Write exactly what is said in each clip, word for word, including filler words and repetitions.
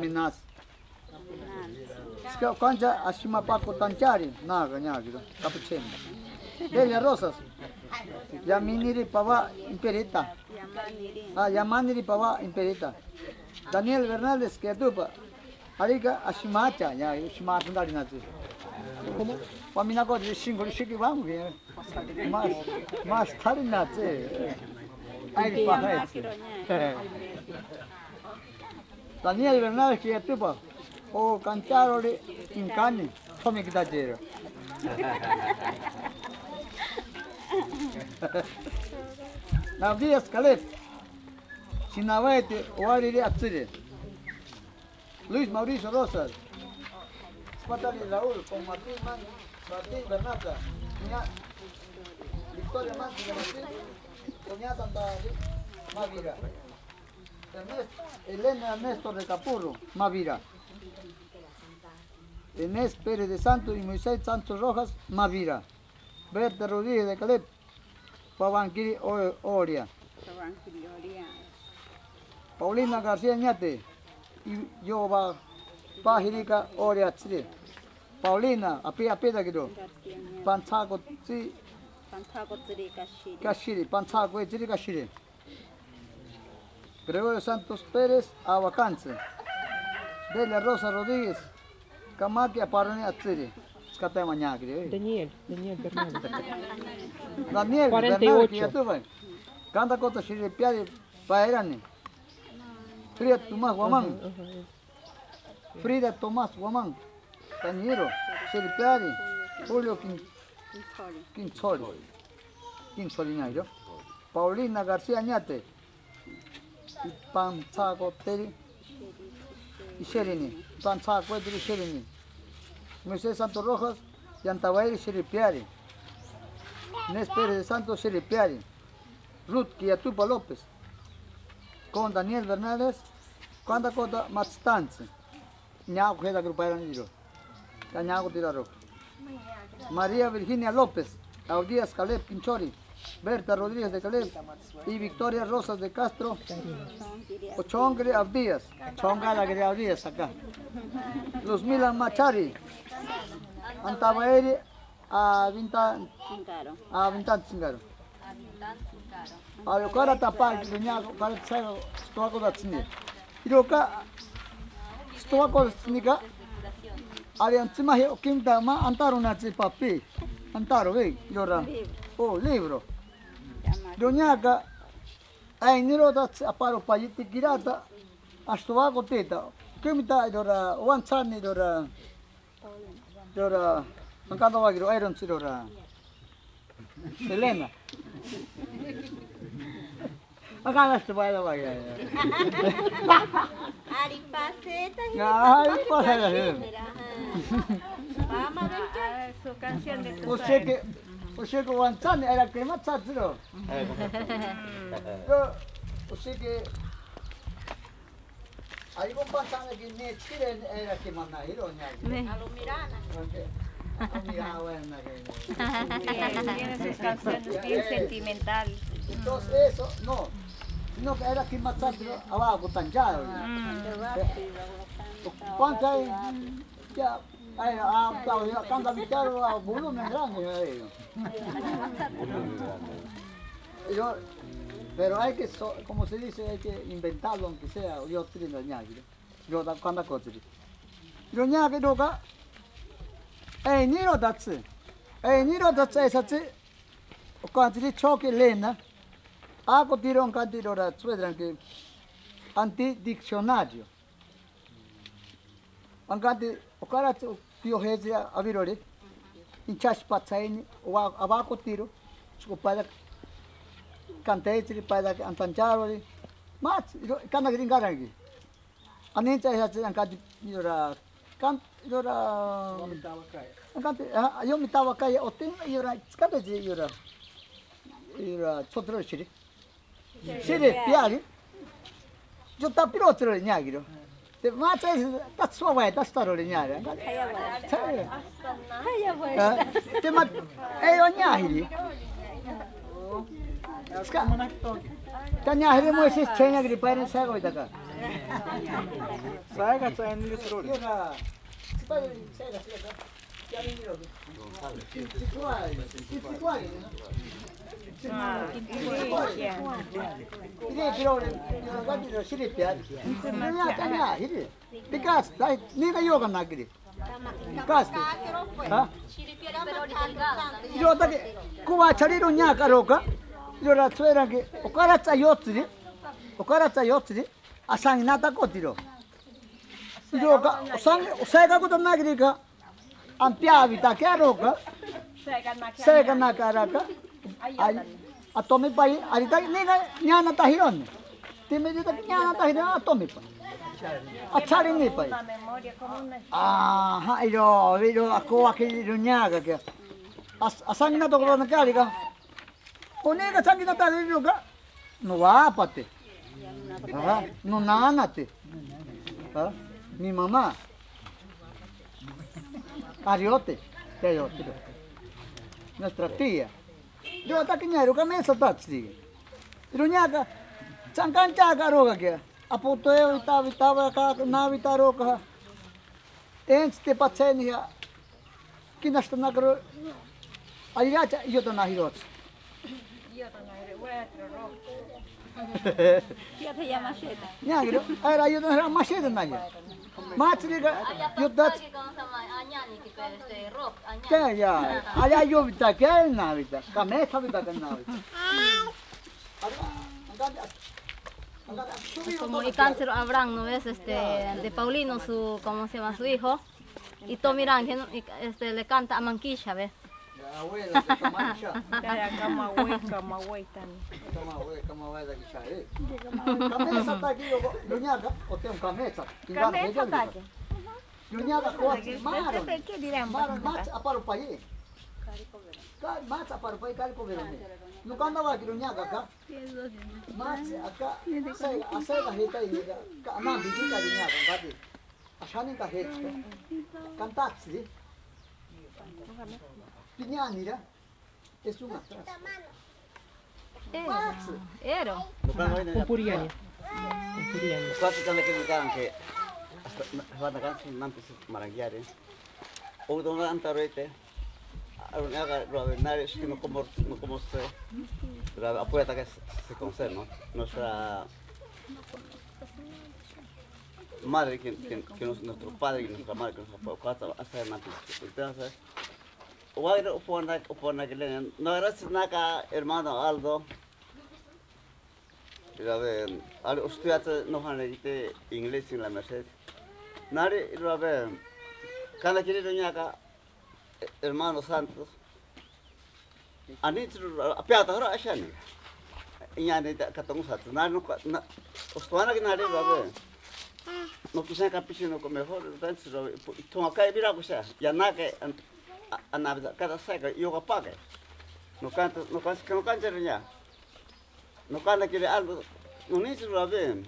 Nas. Tsika okantya ashimapakotantyari, naka, naka, kapucheni. Delia Rosas. Yaminiri pawa imperita. Ah, yamaniri pawa imperita. Daniel Bernales, Kiyatupa. Arika ashimatya, ya, ashimatya nari natsi. ¿Cómo? Paminako de shingo de shiki vamos, ya. Mas, mas tari natsi. Ay, pa, ay. Daniel Bernal Kiyatupa, o kantyarori inkani, tsomi kitachero. Abdías Caleb, Sinawaite, owariri atsiri. Luis Mauricio Rosas, Spatali Raúl, con Martín Man, Martín Bernata, Victoria Man, Martín, Coñata Mavira. Ernesto, Elena Ernesto Recapurro, Mavira. Inés Pérez de Santos y Moisés Santos Rojas, Mavira. Berta Rodríguez de Caleb, Pawankiri O-, Oria. Pawankiri Oria. Paulina García Ñate, y Yoba Pajirika Oria Tsiri. Paulina, api, api takiro. García Ñate. Pantsako tsi. Pantsako tsiri kashiri. Kashiri, pantsako tsiri kashiri. Gregorio Santos Pérez, Aguacantse. Delia Rosa Rodríguez, Kamaki aparoni atsiri. Skataya mañakiri, eh. Daniel, Daniel Bernal. Daniel Bernal, cuarenta y ocho. Kiyatupa. Kanta kota shiripiari paerani. Frida Tomás Guamán. Ajá, ajá. Frida Tomás Guamán. Tañero, Shiripiari. Julio Quin-, Quinchori. Quinchori. Quinchori ñairo. Paulina García Ñate. Ipantsako teri. Isherini. Ipantsako teri isherini. Moisés Santos Rojas, Yantawairi Shiripiari. Inés Pérez de Santos Shiripiari. Ruth Kiyatupa López. Con Daniel Bernales. Kanta kota matsitantsi. Ñakojetakero paerani iro. Ka ñakotiro aro. María Virginia López, Abdías Caleb Quinchori, Berta Rodríguez de Caleb y Victoria Rosas de Castro. Ochonkiri Abdías, ochonkarakiri Abdías acá. Luzmila Machari, Antabaeri, Avintan, Tsingaro. Avintan Tsingaro. Ari okara tapa, doña, okara tsaya, stoako datsini. Iroka, stoako datsini ka. Ari antsimaje okinta ma antaro natsi papi. Antaro, ve, irora. Oh, libro. Doña ka, ai niro datsi aparo payiti kirata. Astoako teta. Kimita irora, wantsani irora. Irora, ankanta wakiro, iron tsirora. Elena. Acá no se puede bailar. Ari paseta. Ari paseta. Vamos a ver. Ah, su canción de tu padre. O sea que, o sea que Wanzani era que más tsatiro. Yo, o sea que, ahí con Wanzani que ni chile era que más nadie lo añade. A lo Mirana. Tiene sus canciones bien sentimentales. Entonces eso, no. Sino que era que más tarde, abajo, tan ya. ¿Cuánto hay? Ya, ay, ah, ya, canta guitarra, ah, volumen grande, eh. Yo, pero hay que, so-, como se dice, hay que inventarlo, aunque sea, yo estoy en la ñaga, ¿no? Yo, da, cuando coche. Yo, ñaga, yo, ka, eh, ni lo da, tsi. Eh, ni lo da, tsi, esa, tsi. Okantsiri choke Elena, ako tiro ankanti irora tsuedranke anti diccionario. Ankanti okara tsi piohetsira avirore, inchashi patsaini, owa-, awako tiro, tsikopaira kantetsiri, paira antancharori, mats, iro, kanakiri inkaranki. Anintsa esatsi ankati yora, kan-, yora, ankati, ah, yo mitawakaya, otin yora, tsikapetsi yora, yora, tsotsiro shiri. Shiri, piari. Yo tapirotsiro ñakiro. Te matsa esi, tatsua wai, tatsutaro ñare. Ah, te mat-, eyo ñahiri. Ska. Ta ñahiri mo esi cheña gripaire sego itaka. Saika tsa enili tsurori. Because, dai, nina yoka nakiri. Because, ha? Yotake, kuwa chariro nyaka roka. Yora tsuera ke, okara tsa yotsiri. Okara tsa yotsiri. Asanginata kotiro. Yoka, osang, oseka kota nakiri ka. Ampia abita ke aroka. Seka nakaraka. Ay, atomi pai, arita nina, nyana tahironi. Timi rita nyana tahironi, atomi pai. Achari ni pai. Aha, iro, iro, ako aki iro nyaka ke. As, asangina to kota nakari ka. Oneka sangina tahironi ka. No apate. Aha, no nanate. Ha? Mi mamá. Ariote. Te ariote. Nuestra tía. Yo ta kiña ro kamesa tatsi. Ro nyaka. Chankancha ka roka ke. Apo to e vita vita va ka na vita roka. Enchi te patseni ha. Kinasta nakaro. Ayiracha, iyo ta nahirotsi. Iyo ta nahirotsi. Nyangiro, era iyo ta nahira masheta nahira. Matsirika, iyo ta. Ya, ya. Aya iyo vita, ke na vita. Kamesa vita, ke na vita. Como y cáncer Abraham, ¿no ves? Este, de Paulino, su, ¿cómo se llama? Su hijo. Y Tomirán, que no, y, este, le canta a Manquisha, ¿ve? Ya, abuela, que está Manquisha. Ya, ya, kama we, kama we, tani. Kama we, kama we, la Kisha, eh. Kamesa ta ki yo, yo nyaka, o te un kamesa. Kamesa ta ki. Yo nyaka ko maro. Maro, mats aparo paye. Ka, mats aparo paye, kari ko verone. No kanda wa ki yo nyaka ka. Mats aka, sai, asai la heta y ka, ka, na, bibika yo nyaka, kati. Ashani ka hechika. Kantatsiri. Piñanira. Es un atraso. Ero. Upuriani. Upuriani. Kwatsi tane ke mikan ke. Hasta, hasta kan nanti marangiare. O don antaroite. Arunaga lo de nare, es que no como, no como se. La apoya ta que se conoce, ¿no? Nuestra madre, quien, quien, que nos, nuestro padre y nuestra madre que nos apoyó, hasta antes. Entonces, why no upona, upona que le, no era naka hermano Aldo. Ira ve, al estudiar no han de inglés en la Merced. Nari, ira ve, kana kiri doñaka, hermano Santos. Ani tru apiata hora ashani. Iña ni ta katong sa na no na ostwana ki nare ba be. No kisa ka pisi no ko mejor tanto lo toma kai bira ko sa. Ya na ke anabida kada sa ka yo ka pa ke. No kanta no kanta no kanta ya. No kanta kire algo. No ni tru la be.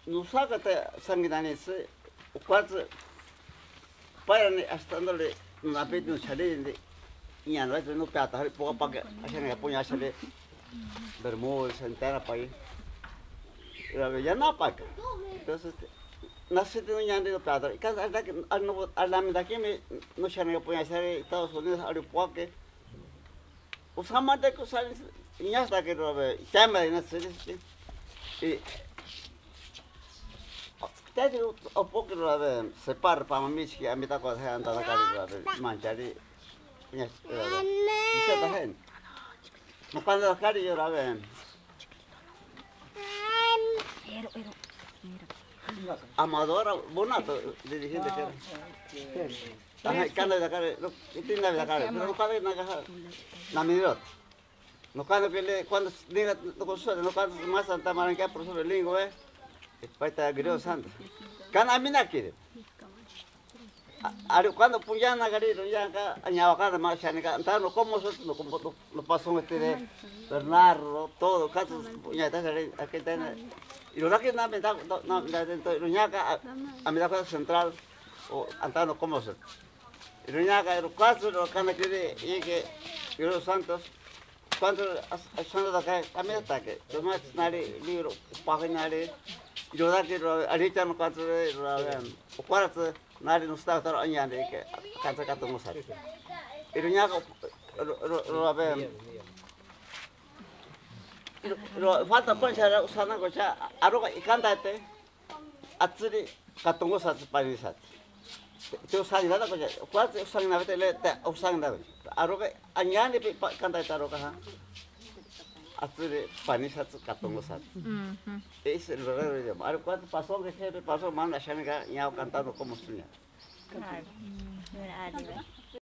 No saka te sangi nani se, o cuatro, para ni hasta no le, no la pete no sale de, y a no es no peata, hari poco pa que, así me apoya sale, Bermúdez, entera pa ahí. Y la ya no pa que. Entonces, nace de un ñande no peata, y cada, a la mitad que me, no se me apoya sale Estados Unidos, hari poco que, Usamate kusani iña hasta que robe, chama de nace. Y te digo, o poco robe, se par pa mami que a mitad cosa anda la calle robe, manchari. Iña robe. Dice la gente. No cuando la calle yo robe. Ero, ero, ero. Amadora Bonato, dirigente que era. Ajá, kanda da kare, no, iti na da kare, pero no kanda na kaha, na mirot. No kanda que le, cuando diga, no consuelo, no kanda más Santa María que profesor de lengua, eh. Paita griego santo. Kanda amina kire. Ari cuando punya na kare, no ya ka, aña wa kanda más shani ka, anta no como so, no como, no pasó este de Bernardo, todo, caso, punya ta kare, aquel ta. Y lo que na me da, na me da dentro, no ya ka, a me da central, o anta no como so. Iruñaka, iru cuatro, iru kana kiri, y que, iru santos. Kwantu ashanatake, kametake. Toma nari libro, pahina nari. Yodaki ro, aricha no kwantu ro, okwaratsu nari no sta taro anyande ke, kansa katongo sat. Iruña ko, ro, ro, ro, a ver. Ro, ro, falta poncha ra usana kocha, aroka ikanta te. Atsiri katongo satsi pani satsi. Te, te usangi nada kocha. Kuatsi usangi nada te le te usangi nada. Aroka anyani pi pa kanta ita aroka ha. Atsiri pani satsi katongo satsi. Mhm. Es el verdadero idioma. Ahora cuando pasó que jefe pasó manda shanga ya cantando como suya. Ay, mira, arriba.